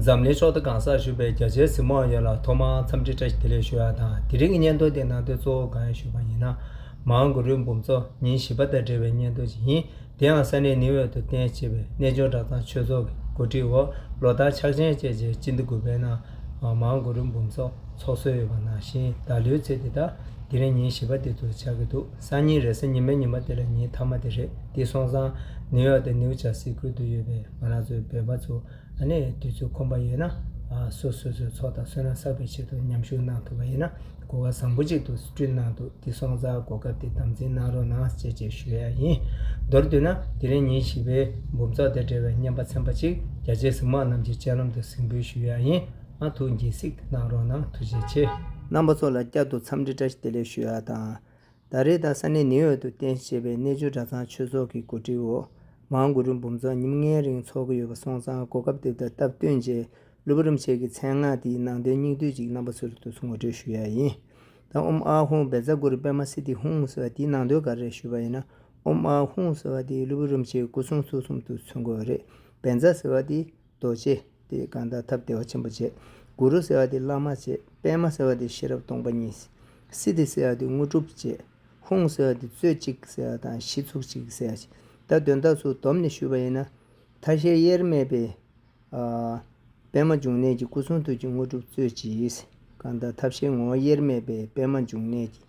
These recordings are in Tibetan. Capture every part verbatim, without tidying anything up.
འཛམ་གླིང་ཕྱོགས་མཐའ་གང་སར་བཞུགས་པའི་རྒྱ་ཆེའི་གཟིགས་མོ་བ་ཡོངས་ལ་ཐོག་མར་འཚམས་འདྲི་བཀྲ་ཤིས་བདེ་ལེགས་ཞུ་ཡ་དང་། དེ་རིང་གི་བརྙན་ཐུང་དེ་ནང་དོན་གཙོ་བོ་གང་ཡིན་ཞུས་པ་ཡིན་ན། མ་ཧཱ་གུ་རུའི་འབུམ་ཚོགས་ཉིན་བཞི་པ་དང་འབྲེལ་བའི་བརྙན་ཐུང་ཞིག་ཡིན། དེ་ཡང་ས་གནས་ནིའུ་ཡོག་ཏུ་རྟེན་གཞི་བྱས་པའི་གནས་ཆུང་གྲྭ་ཚང་ཆོས་ཚོགས་ཀྱི་གོ་སྒྲིག་འོག་ལོ་ལྟར་ཕྱག་ཆེན་བཅས་བྱས་སྤྱི་ཟླ་དགུ་པའི་ནང་མ་ཧཱ་གུ་རུའི་འབུམ་ཚོགས་ཚོགས་སྲོལ་ཡོད་པ་ནང་བཞིན། ད་ལོའི་ཚེས་དེ་དག་དེ་རིང་ཉིན་བཞི་པ་དེ་ཚོ་ཆགས་ཀྱི་འདུག་སང་ཉིན་རེས་གཟའ་ཉི་མའི་ཉི་མ་དེ་ལ་ཉིན་མཐའ་མ་དེ་རེད། དེ་སོང་ཙང་ནིའུ་ཡོག་དང་ནིའུ་ཇར་སི་ཁུལ་དུ་ཡོད་པའི་ང་རང་ཚོའི་བོད་པ་ཚོ་ཨ་ནི་དུས་ཚོད་ཁོམ་པ་ཡོད་ན། ཨ། སོ་སོ་སོའི་ཚོགས་དང་བསོད་ནམས་བསགས་པའི་ཆེད་དུ་མཉམ་ཞུགས་གནང་ཐུབ་པ་ཡིན་ན་གོ་སྐབས་བཟང་པོ་ཅིག་ཏུ་བསྐྲུན་གནང་འདུག་དེ་སོང་ཙང་གོ་སྐབས་དེ་དམ་འཛིན་གནང་རོགས་གནང་ཞེས་བཅས་ཞུ་ཡ་ཡིན། མདོར་བསྡུས་ན་དེ་རིང་ཉིན་བཞི་པའི་འབུམ་ཚོགས་དང་འབྲེལ་བའི་བརྙན་པར་ཚན་པ་ཅིག་རྒྱ་ཆེའི་གཟིགས་མོ་བ་རྣམས་ཀྱི་སྤྱན་ལམ་དུ་གཟིགས་འབུལ་ཞུ་ཡ་ཡིན། ཨ། ཐུགས་དགྱེས་གཟིགས་གནང་རོགས་གནང་། ཐུགས་རྗེ་ཆེ། རྣམ་པ་ཚོ་ལ་བསྐྱར་དུ་འཚམས་འདྲི་བཀྲ་ཤིས་བདེ་ལེགས་ཞུ་ཡ་དང་། ད་རེས་ད་ས་གནས་ནིའུ་ཡོག་ཏུ་རྟེན་གཞི་བྱས་པའི་གནས་ཆུང་གྲྭ་ཚང་ཆོས་ཚོགས་ཀྱི་གོ་སྒྲིག་འོག་མ་ཧཱ་གུ་རུ་འབུམ་ཚོགས་ཉིན་ལྔའི་རིང་འཚོགས་ཀྱི་ཡོད་པ་སོང་ཙང་གོ་སྐབས་དེ་དང་སྟབས་བསྟུན་བྱས་གླུ་བུ་རིན་པོ་ཆེ་གི་མཚན་སྔགས་དེའི་ནང་དོན་སྙིང་བསྡུས་ཅིག་རྣམ་པ་ཚོར་དུས་སུ་ངོ་སྤྲོད་ཞུ་ཡ་ཡིན། ད་ཨོཾ་ཨཱཿཧཱུྃ་བཛྲ་གུ་རུ་པདྨ་སིདྡྷི་ཧཱུྃ་ཟེར་བ་དེའི་ནང་དོན་ག་རེ་རེད་ཞུས་པ་ཡིན་ན། ཨོཾ་ཨཱཿཧཱུྃ་ཟེར་བ་དེ་གླུ་བུ་རིན་པོ་ཆེའི་སྐུ་གསུང་ཐུགས་གསུམ་དུ་མཚོན་དགོས་པ་རེད། བཛྲ་ཟེར་བ་དེ་རྡོ་རྗེ། དེ་གང་ལྟར་ཐབས་བདེ་བ་ཆེན་པོ་བྱེད། གུ་རུ་ཟེར་བ་དེ་བླ་མ་བྱེད། པདྨ་ཟེར་བ་དེ་ཤེས་རབ་སྟོང་པ་ཉིད། སིདྡྷི་ཟེར་བ་དེ་དངོས་གྲུབ་བྱེད། ཧཱུྃ་ཟེར་བ་དེ་རྩོད་གཅིག་ཟེར་བ་དང་གཞི་ཚུགས་གཅིག་ཟེར་བ་ཞིག་ད་དོན་དག་ཚུར་བསྡོམས་ནས་ཞུས་པ་ཡིན་ན། ཐ་ཤལ་དབྱེར་མེད་པའི་ཨ། པདྨ་འབྱུང་གནས་ཀྱི་སྐུ་གསུང་ཐུགས་ཀྱི་དངོས་གྲུབ་སྩོལ་ཅིག་གང་ལྟར་ཐབས་ཤེས་ངོ་བོ་དབྱེར་མེད་པའི་པདྨ་འབྱུང་གནས་ཀྱི་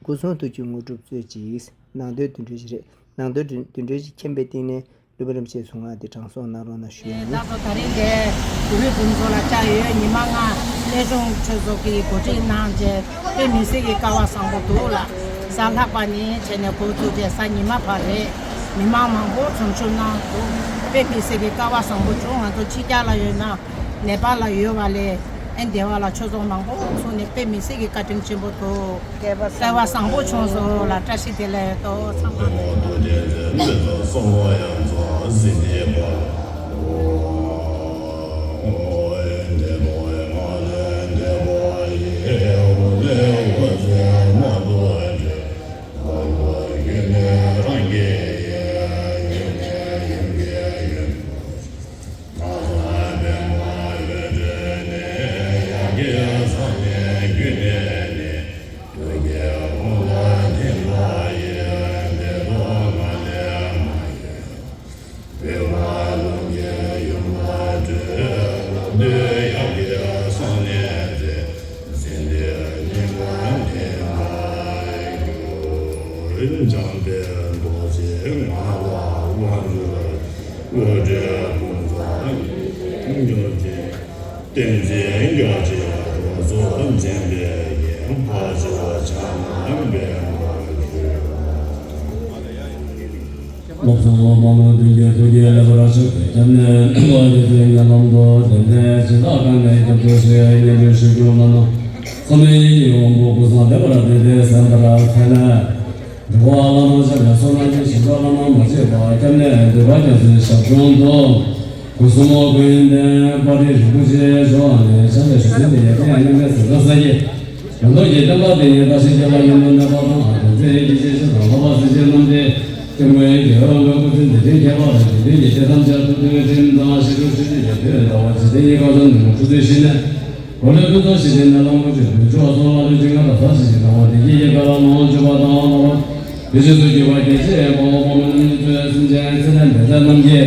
སྐུ་གསུང་ཐུགས་ཀྱི་དངོས་གྲུབ་སྩོལ་ཅིག་ནང་དོན་དེ་འདྲ་ཞིག་རེད། ནང་དོན་དེ་འདྲ་ཞིག་མཁྱེན་པའི་སྟེང་ནས་གླུ་བུ་རིན་པོ་ཆེའི་གསུང་ངག་འདི་དྲང་སྲོང་གནང་རོགས་གནང་ཞུ་ཡ་ཡིན། ད་ལྟ་ད་རིང་འདིར་གུ་རུའི་འབུམ་ཚོགས་ལ་བཅར་ཡོད། ཉི་མ་ལྔ་གནས་ཆུང་ཆོས་ཚོགས་ཀྱིས་གོ་སྒྲིག་གནང་བྱས་དཔེ་མི་སྲིད་ཀྱི་སྐལ་བ་བཟང་པོ་འདུག་ལ། གཟའ་ལྷག་པ་ཉིན་བྱས་ནས་འགོ་བཙུགས་བྱས་གཟའ་ཉི་མ་བར་རེད། མི་མང་མང་པོ་འཛོམས་ཞུགས་གནང་འདུག་དཔེ་མི་སྲིད་ཀྱི་སྐལ་བ་བཟང་པོ་བྱུང་། ང་ཚོ་ཕྱི་རྒྱལ་ལ་ཡོད་ན་ནེ་པཱལ་ལ་ཡོད་པ་ལས་ཨེ་འདི་བ་ལ་ཆོས་ཚོགས་མང་པོ་ཚུགས་ནས་དཔེ་མི་སྲིད་ཀྱི་བཀའ་དྲིན་ཆེན་པོ་འདུག་སྐལ་བ་བཟང་པོ་བྱུང་སོང་ལ། བཀྲ་ཤིས་བདེ་ལེགས་ཡོད་དོ་ཚང་མ་ལ། འཇམ་དཔལ་རྡོ་རྗེ་ངག་དབང་རྣལ་འབྱོར་དབུ་སྐྲའི་དགུང་ཚང་མྱུར་ཅན། བསྟན་འཛིན་རྒྱ་ཆེ་རྡོ་རྗེ་འཛིན་པའི་ཡིན། ཕ་ཆེ་བ་ཕྱག་ན་པདྨ་འབྱུང་བ། སློབ་གསོ་སློབ་མ་ལ་མདུན་གྱི་ཐུགས་ཀྱི་ལེགས་པར་ཕྱག་གི་སྐྱབས་གནས་ལ་ཡི་དེ་ཉེ་ལམ་དུ་དེ་ནས་ཇི་ལྟར་གང་ནས་སྐྱབས་སུ་མཆི་ཡི་ཉན་ཐོས་ཞུ་རྒྱུ་ལ་ན། ཚང་མས་ཡིད་ཀྱི་དབང་པོ་ཀུན་བཟང་བདེ་བར་བདེ་སྟེ་གསན་པར་འཚལ། འགྲོ་བ་བླ་ན་མཆིས་པའི་བསོད་ནམས་ཀྱིས། ཞིང་འགྲོ་བླ་ན་མ་མཆིས་པ་སྐྱབས་གནས་འདུས་པ་རྒྱལ་སྲས་ཞབས་དྲུང་དུ། སྐུ་གསུམ་སྐུ་ཡོན་ཏན་དཔལ་རི་རིན་པོ་ཆེའི་ཞབས་ལ་ཕྱག་འཚལ་ཞུ་ཚུལ་འདི་ཡང་ཏིང་ངེ་འཛིན་གསལ་གསལ་གྱིས། ཡང་དག་གི་བསྟན་པ་འདི་ཉིད་བདག་གཞན་བརྒྱ་ལ་ཡོད་མུན་གནས་པ་དང་། དོན་མཛད་ཀྱི་ཆེ་ཆེ་དང་ལྷག་པ་སྲིད་ཞིའི་རྣམ་འདྲེན་སྐྱབས་མགོན་གྱི་འོད་དཔག་བསྐུལ་ཚེ་འདི་ལྟར་ཁྱད་པར་དང་། དེ་ལྟར་ཡིད་ཀྱི་ཐམས་ཅད་ཐུགས་མཐུན་སྤྲིན་དང་ཞི་ཁྲོ་ཆུ་སྐྱེས་ཀྱི་དོན་ཟླ་བ་འཇིག་རྟེན་གྱི་སྐར་ཚོགས་ནུབ་མོ་འཁྲུག་རྩོད་ཞི་གནས། འོད་ཀློང་ཀུན་རྫོགས་ཞི་བདེའི་ནགས་ལ་མུ་ཁྱུད་འདུས། ཆུ་བ་སོགས་ལ་ལུས་སྤྲིན་ནག་དང་ཟག་ཟིང་ཞི་སྣང་བ་དེ་སྐད་ཀྱི་དགའ་ལ་ལོངས་སྤྱོད་པ་དང་ལོངས་པ། དེ་བཞིན་དུ་སྐྱེ་བ་སྐྱེ་མཆེད་དཔའ་བོ་དཔའ་མོ་རྣམས་ཀྱི་ཚུལ་སེམས་ཅན་ཚེ་ལས་འདས་ཚད་རྣམས་ཀྱི་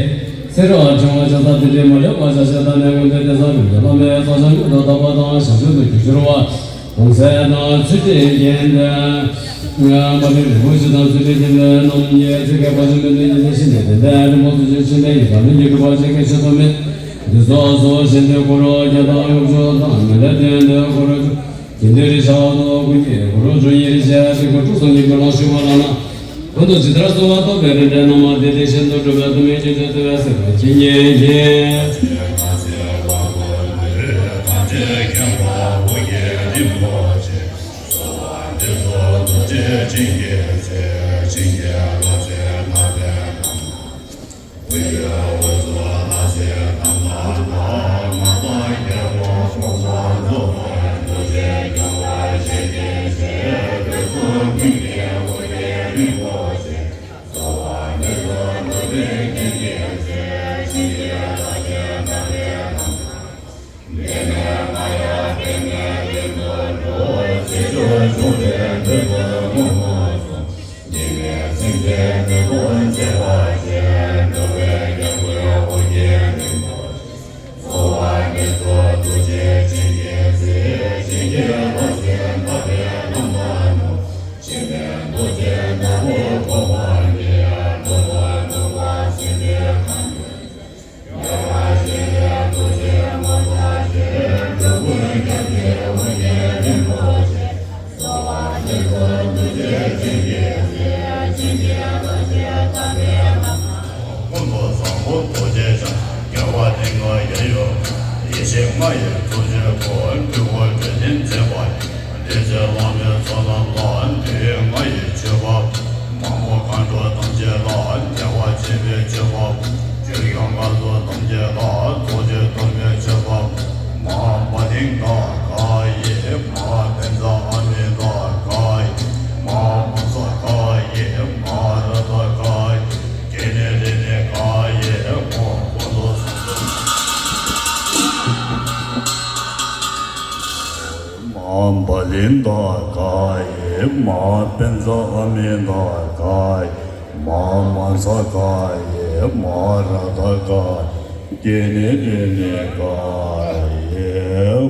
ཚེ་རབས་འབྱུང་བ་ཆ་ཚང་དེ་འདྲའི་མ་ལུས་པ་ཤ་ཤ་དང་ནས་མངོན་དུ་བསྟན་ས་རིམ་གྱིས་བླ་མའི་ཚོགས་ཞིང་ཀུན་ཏུ་དག་པ་དང་ཞིང་བཅུ་དུ་རྒྱུ་འབྱོར་བ། གོང་གསལ་དང་ཚུལ་ཁྲིམས་རྒྱན་ལྡན། དཔལ་རི་རིན་པོ་ཆེ་དང་ཚུལ་ཁྲིམས་རྒྱན་ལྡན་རྣམས་ཀྱི་ཚིག་བཀོད་པ་ཆེན་པོའི་མདུན་གྱི་གནས་ཤིང་ནས་བདེན་པའི་རིན་པོ་ཆེ་ཆེན་པོའི་ཡི་དམ་ལྷུན་གྱིས་གྲུབ་པ་ཅན་གྱི་ཆོས་ཐོགས་མེད་འདི་ཚོགས་སུ་ཞལ་འདོན་གུ་རུ་བརྒྱ་དང་དགུ་བཅུ་དང་མི་ལས་བརྟེན་ཏེ་གུ་རུ་དགེ་འདུན་རིགས་ཤར་དུ་ཀུན་གྱི་གུ་རུ་དྲུང་ཡིན་ཞེས་ཏིག་ཀོ་དྲུག་གསུམ་གྱི་ཀུན་སློང་ཞུ་བ་ལ་ན། ཀུན་ཏུ་ཇི་ལྟར་གསུངས་པ་ཐོབ་པའི་རིན་ཆེན་རྣམ་མང་དེ་དེ་བཞིན་དུ་གྲུབ་པའི་ཐུགས་སྨོན་ཅི་འདོད་བརྩེ་བས་གསོལ་བ་བྱིན་གྱིས་བགྱི། ཡེ་ཤེས་ལྔ་ཡི་ཚོགས་ཀྱི་སྒོ། སྤྲུལ་སྐུ་སྤྲུལ་ཆེན་མཛད་པ་ཡི། བདེ་ཆེན་ལྷ་མོའི་ཚོགས་རྣམས་ལ། འདུས་ལྔ་ཡི་མཆོད་པ། མ་མོ་མཁའ་འགྲོ་ཐམས་ཅད་ལ། བདེ་བ་ཆེན་པོའི་མཆོད་པ། ཆོས་སྐྱོང་ལྷ་ཚོགས་ཐམས་ཅད་ལ། ཚོགས་ཀྱི་གཏོར་མའི་མཆོད་པ། མ་བ་ལིང་དང་ག་ཡི། མ་བཛྲ་ཨ་མི་ཏ་ག་ཡི། མ་མ་ཚ་ག་ཡི། མ་ར་ཏ་ག་ཡི། ཀྱེ་ནེ་རེ་ནེ་ག་ཡི། ཧོ་ཧོ་ལོ། མ་བ་ལིང་དང་ག་ཡི། མ་བཛྲ་ཨ་མི་ཏ་ག་ཡི། མ་མ་ཚ་ག་ཡི། མ་ར་ཏ་ག་ཡི། ཀྱེ་ནེ་རེ་ནེ་ག་ཡི།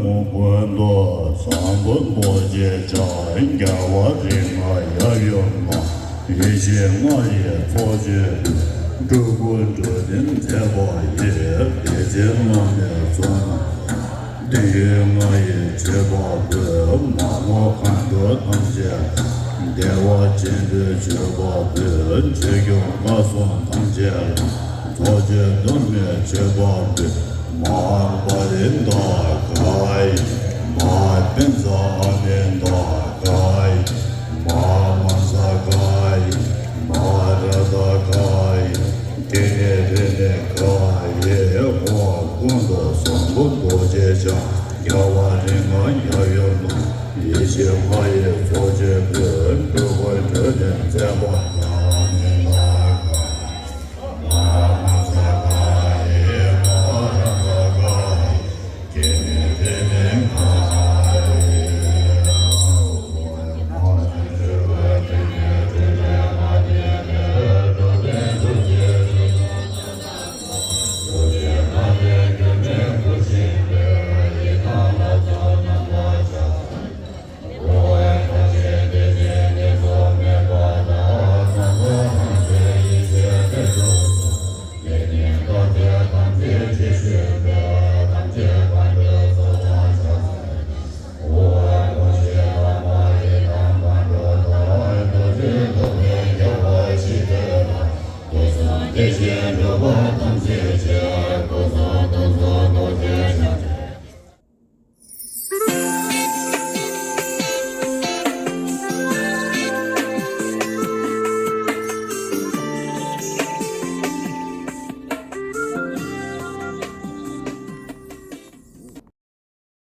ཧོ་ཀུན་ཏུ་བཟང་པོ་རྡོ་རྗེ་འཆང་། རྒྱལ་བ་རིགས་ལྔ་ཡབ་ཡུམ་ལ། ཡེ་ཤེས་ལྔ་ཡི་ཚོགས་ཀྱི། སྤྲུལ་སྐུ་སྤྲུལ་ཆེན་མཛད་པ་ཡི། བདེ་ཆེན་ལྷ་མོའི་ཚོགས་རྣམས། འདུས་ལྔ་ཡི་མཆོད་པ་འབུལ། མ་མོ་མཁའ་འགྲོ་ཐམས་ཅད། བདེ་བ་ཆེན་པོའི་མཆོད་པ་འབུལ། ཆོས་སྐྱོང་ལྷ་ཚོགས་ཐམས་ཅད་ལ། ཚོགས་ཀྱི་གཏོར་མའི་མཆོད་པ་འབུལ། མ་བ་ལིང་དང་ག་ཡི། མ་བཛྲ་ཨ་མི་